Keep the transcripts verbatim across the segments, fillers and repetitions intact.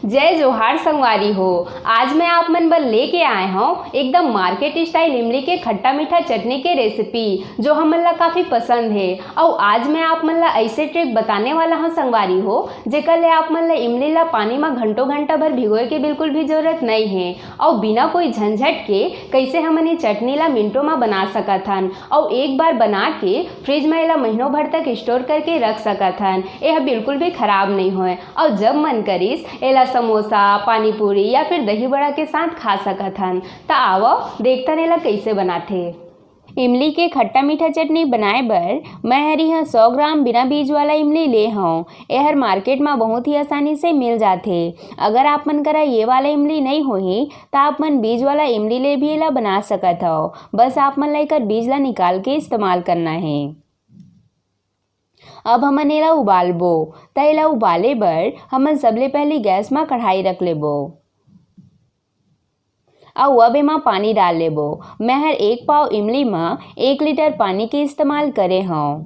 जय जोहार संगवारी हो। आज मैं आप मन बर लेके आए हौं एकदम मार्केट स्टाइल इमली के खट्टा मीठा चटनी के रेसिपी, जो हमन ला काफी पसंद हे। अउ आज मैं आप मन ला ऐसे ट्रिक बताने वाला हौं संगवारी हो, जेकर ले आप मन ला इमली ला पानी मा घंटों घंटा भर भिगोए के बिल्कुल भी जरूरत नइ हे। अउ बिना कोई झंझट के कैसे हमन ये चटनी ला मिनटों मा बना सकत हन, अउ एक बार बना के फ्रिज मा एला महीनों भर तक स्टोर करके रख सकत हन। एह बिल्कुल भी खराब नइ होय। अउ जब मन करिस, एला समोसा, पानी पूरी या फिर दही बड़ा के साथ खा सकत हन। त आवव, देखथन एला कइसे बनाथे। इमली के खट्टा मीठा चटनी बनाए बर मैं हर इहाँ सौ ग्राम बिना बीज वाला इमली ले हौं। एहर मार्केट मा बहुत ही आसानी से मिल जाथे। अगर आप मन करा ये वाला इमली नइ होही, त आप मन बीज वाला इमली ले भी एला बना सकत हव। बस आप मन ला एकर बीज ला निकाल के इस्तेमाल करना हे। अब हमन एला उबालबो। त एला उबाले बर हमन सबले पहिली गैस म कढ़ाई रख लेबो। अउ अब एमा पानी डाल लेबो। मैं हर एक पाव इमली म एक लीटर पानी के इस्तेमाल करे हौं।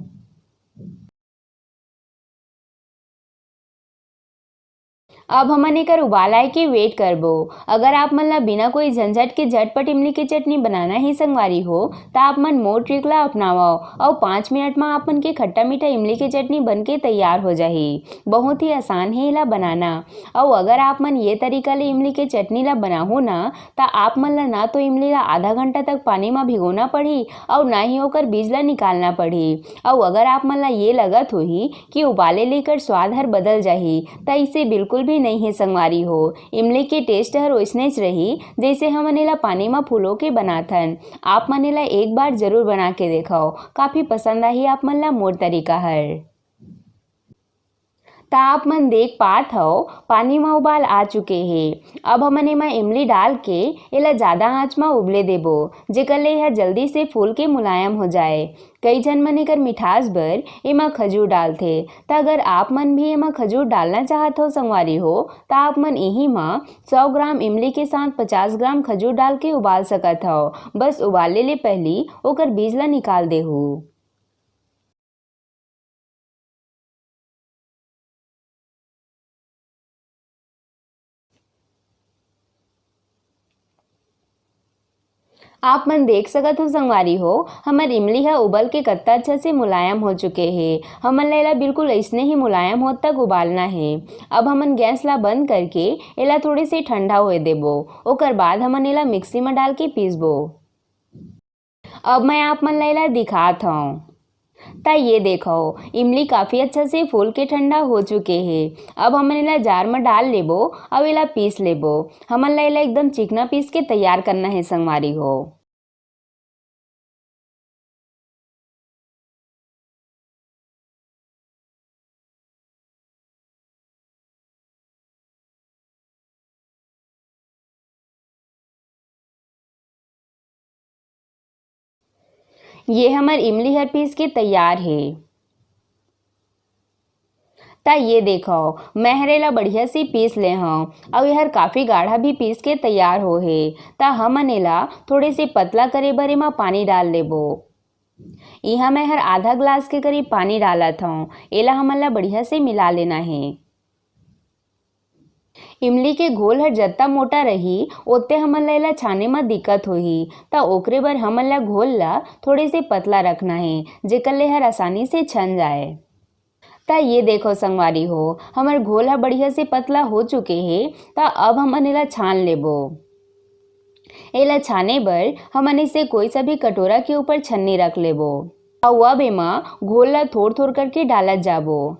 अब हमन एकर उबाल आए के वेट करबो। अगर आप मन ला बिना कोई झंझट के झटपट इमली के चटनी बनाना हे संगवारी हो, त आप मन मोर ट्रिक ला अपनावव अउ पाँच मिनट म आप मन के खट्टा मीठा इमली के चटनी बन के तैयार हो जाही। बहुत ही आसान हे एला बनाना। अउ अगर आप मन ये तरीका ले इमली के चटनी ला बनाहू ना, त आप मन ला ना तो इमली ला आधा घंटा तक पानी म भिगोना पड़ही अउ ना ही ओकर बीज ला निकालना पड़ही। अउ अगर आप मन ला ये लगत होही कि उबाले ले एकर स्वाद हर बदल जाही, त इसे बिल्कुल भी नइ हे संगवारी हो। इमली के टेस्ट हर ओइसनेच रही, जइसे हमन एला पानी म फुलो के बनाथन। आप मन एला एक बार जरूर बना के देखव, काफी पसंद आही आप मन ला मोर तरीका हर। त आप मन देख पात हव, पानी म उबाल आ चुके हे। अब हमन एमा इमली डाल के एला जादा आंच म उबले देबो, जेकर ले एहा जल्दी से फूल के मुलायम हो जाए। कई झन मन एकर मिठास बर एमा खजूर डालथे, त अगर आप मन भी एमा खजूर डालना चाहत हव संगवारी हो, त आप मन इही म सौ ग्राम इमली के साथ पचास ग्राम खजूर डाल के उबाल सकत हव। बस उबाले ले पहिली ओकर बीज ला निकाल देहू। आप मन देख सकत हो संगवारी हो, हमर इमली ह उबल के कत्ता अच्छा से मुलायम हो चुके हे। हमन ला एला बिल्कुल अइसने ही मुलायम होत तक उबालना हे। अब हमन गैस ला बंद करके एला थोड़े से ठंडा होए देबो। ओकर बाद हमन एला मिक्सी म डाल के पीसबो। अब मैं आप मन ला एला दिखात हौं। त ये देखो, इमली काफी अच्छा से फूल के ठंडा हो चुके हे। अब हमन एला जार म डाल लेबो अउ एला पीस लेबो। हमन ला एला एकदम चिकना पीस के तैयार करना हे संगवारी हो। ये हमर इमली हर पीस के तैयार हे। त ये देखो, मैं हर एला बढ़िया से पीस ले हौं, अउ एहर काफी गाढ़ा भी पीस के तैयार हो हे। त हमन एला थोड़े से पतला करे बर एमा पानी डाल लेबो। इहाँ मैं हर आधा ग्लास के करीब पानी डालत हौं। एला हमन ला बढ़िया से मिला लेना हे। इमली के घोल हर जत्ता मोटा रही, ओत्ते हमन ला एला छाने म दिक्कत होही, त ओकरे बर हमन ला घोल ला थोड़े से पतला रखना हे, जेकर ले हर आसानी से छन जाए। त ये देखो संगवारी हो, हमर घोल ह बढ़िया से पतला हो चुके हे। त अब हमन एला छान लेबो। एला छाने बर हमन इसे कोई सा भी कटोरा के ऊपर छन्नी रख लेबो। अउ अब एमा घोल ला थोर थोर करके डालत जाबो।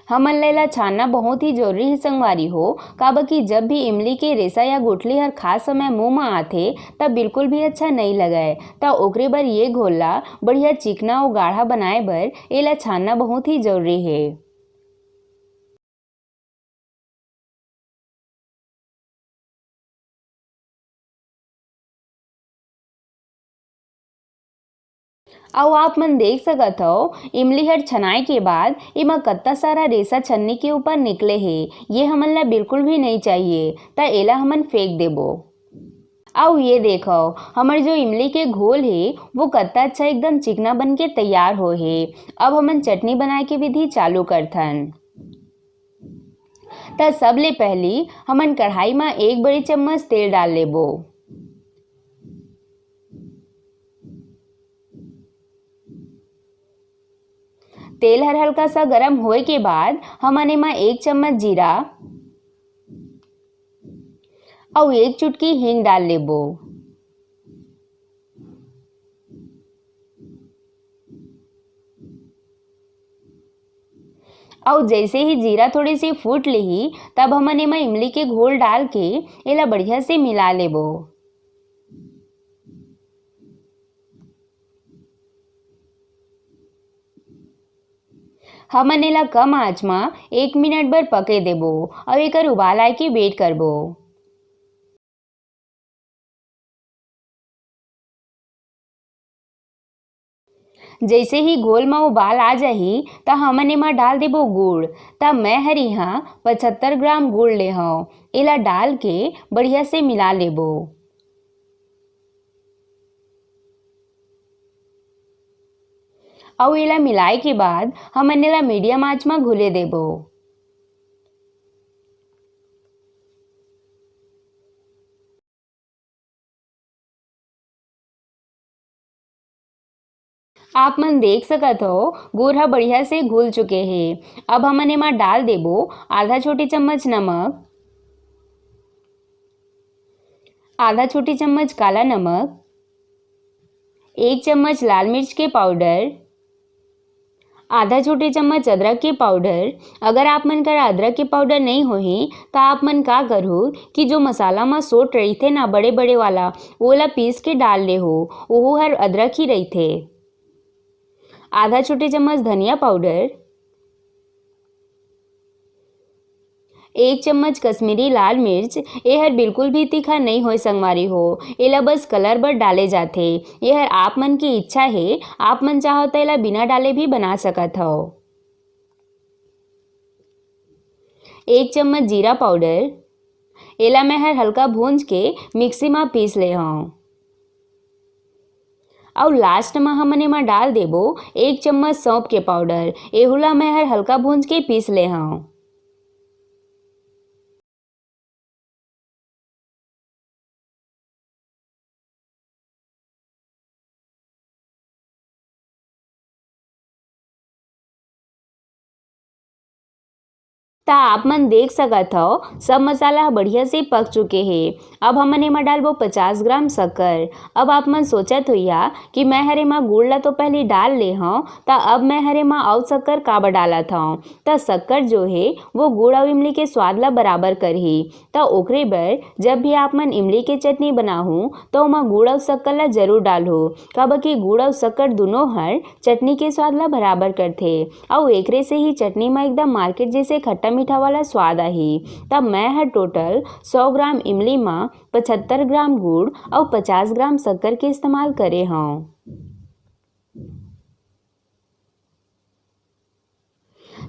हमन ला एला छानना बहुत ही जरूरी हे संगवारी हो, काबर कि जब भी इमली के रेसा या गुठली हर खास समय मुंह म आथे, त बिल्कुल भी अच्छा नइ लगय। त ओकरे बर ये घोल ला बढ़िया चिकना अउ गाढ़ा बनाए बर एला छानना बहुत ही जरूरी हे। अउ आप मन देख सकत हव, इमली हर छनाए के बाद एमा कत्ता सारा रेसा छन्नी के ऊपर निकले हे। ये हमन ला बिल्कुल भी नइ चाहिए, त एला हमन फेंक देबो। अउ ये देखव, हमर जो इमली के घोल हे, वो कत्ता अच्छा एकदम चिकना बन के तैयार हो हे। अब हमन चटनी बनाए के विधि चालू करथन। त सबले पहिली हमन कढ़ाई म एक बड़ी चम्मच तेल डाल लेबो। तेल हर हल्का सा गरम होए के बाद हमन एमा एक चम्मच जीरा अउ एक चुटकी हींग डाल लेबो। अउ जैसे ही जीरा थोड़ी सी फूट लिही, तब हमन एमा इमली के घोल डाल के एला बढ़िया से मिला लेबो। हमन एला कम आंच म एक मिनट बर पके देबो अउ एकर उबाल आए के वेट करबो। जैसे ही घोल म उबाल आ जाही, त हमन एमा डाल देबो गुड़। त मैं हर इहाँ पचहत्तर ग्राम गुड़ ले हव। एला डाल के बढ़िया से मिला लेबो। अउ एला मिलाए के बाद हमन एला मीडियम आंच म घुले देबो। आप मन देख सकत हो, गुड़ ह बढ़िया से घुल चुके हे। अब हमन एमा डाल देबो आधा छोटी चम्मच नमक, आधा छोटी चम्मच काला नमक, एक चम्मच लाल मिर्च के पाउडर, आधा छोटे चम्मच अदरक के पाउडर। अगर आप मन करा अदरक के पाउडर नइ होही, त आप मन का करहू कि जो मसाला म सोट रहिथे ना बड़े-बड़े वाला, ओला पीस के डाल लेहू, ओहू हर अदरक ही रहिथे। आधा छोटे चम्मच धनिया पाउडर, एक चम्मच कश्मीरी लाल मिर्च, एहर बिल्कुल भी तीखा नइ होय संगवारी हो, एला बस कलर बर डाले जाथे। एहर आप मन के इच्छा हे, आप मन चाहो त एला बिना डाले भी बना सकत हव। एक चम्मच जीरा पाउडर, एला मैं हर हल्का भूंज के मिक्सी म पीस ले हव। अउ लास्ट म हमन एमा डाल देबो एक चम्मच सौंफ के पाउडर। एहू ला मैं हर हल्का भूंज के पीस ले हव। त आप मन देख सकत हव, सब मसाला ह बढ़िया से पक चुके हे। अब हमन एमा डालबो पचास ग्राम शक्कर। अब आप मन सोचत होइहा कि मैं हर एमा गुड़ ला तो पहली डाल ले हव, त अब मैं हर एमा अउ शक्कर काबर डालत हव? त शक्कर जो हे, वो गुड़ अउ इमली के स्वाद ला बराबर करही। त ओकरे बर जब भी आप मन इमली के चटनी बनाहू, त ओमा गुड़ अउ शक्कर ला जरूर डालहू, काबर कि गुड़ अउ शक्कर दुनों हर चटनी के स्वाद ला बराबर करथे, अउ एकरे से ही चटनी म एकदम मार्केट जैसे खट्टा मीठा वाला स्वाद आही। तब मैं हर टोटल सौ ग्राम इमली म पचहत्तर ग्राम गुड़ अउ पचास ग्राम शक्कर के इस्तेमाल करे हव।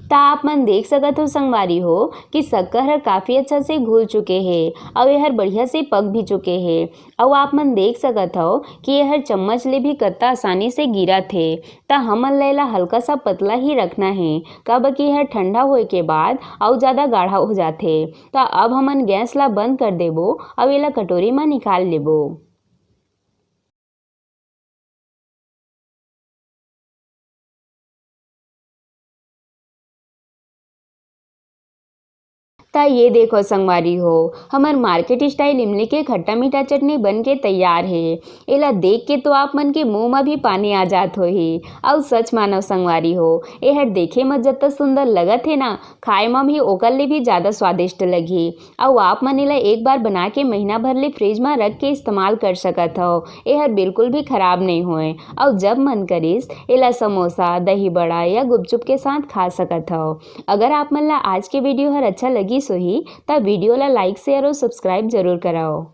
त आप मन देख सकत हो संगवारी हो कि शक्कर ह काफ़ी अच्छा से घुल चुके हे अउ एहर बढ़िया से पक भी चुके हे। अउ आप मन देख सकत हव कि एहर चम्मच ले भी कत्ता आसानी से गिरत हे। त हमन ल एला हल्का सा पतला ही रखना हे, काबर कि एहर ठंडा होए के बाद अउ ज़्यादा गाढ़ा हो जाथे। त अब हमन गैस ला बंद कर देबो अउ एला कटोरी म निकाल लेबो। त ये देखो संगवारी हो, हमर मार्केट स्टाइल इमली के खट्टा मीठा चटनी बन के तैयार हे। एला देख के तो आप मन के मुंह म भी पानी आ जात होही। अउ सच मानो संगवारी हो, एहर देखे म जत्ता सुंदर लगत हे ना, खाए म भी ओकर ले भी ज्यादा स्वादिष्ट लगही। अउ आप मन एला एक बार बना के महीना भर ले फ्रिज म रख के इस्तेमाल कर सकत हव। एहर बिल्कुल भी खराब नइ होय। अउ जब मन करिस, एला समोसा, दही बड़ा या गुपचुप के साथ खा सकत हव। अगर आप मन ला आज के वीडियो हर अच्छा लगिस होही, त वीडियो ला like, share अउ subscribe जरूर करव।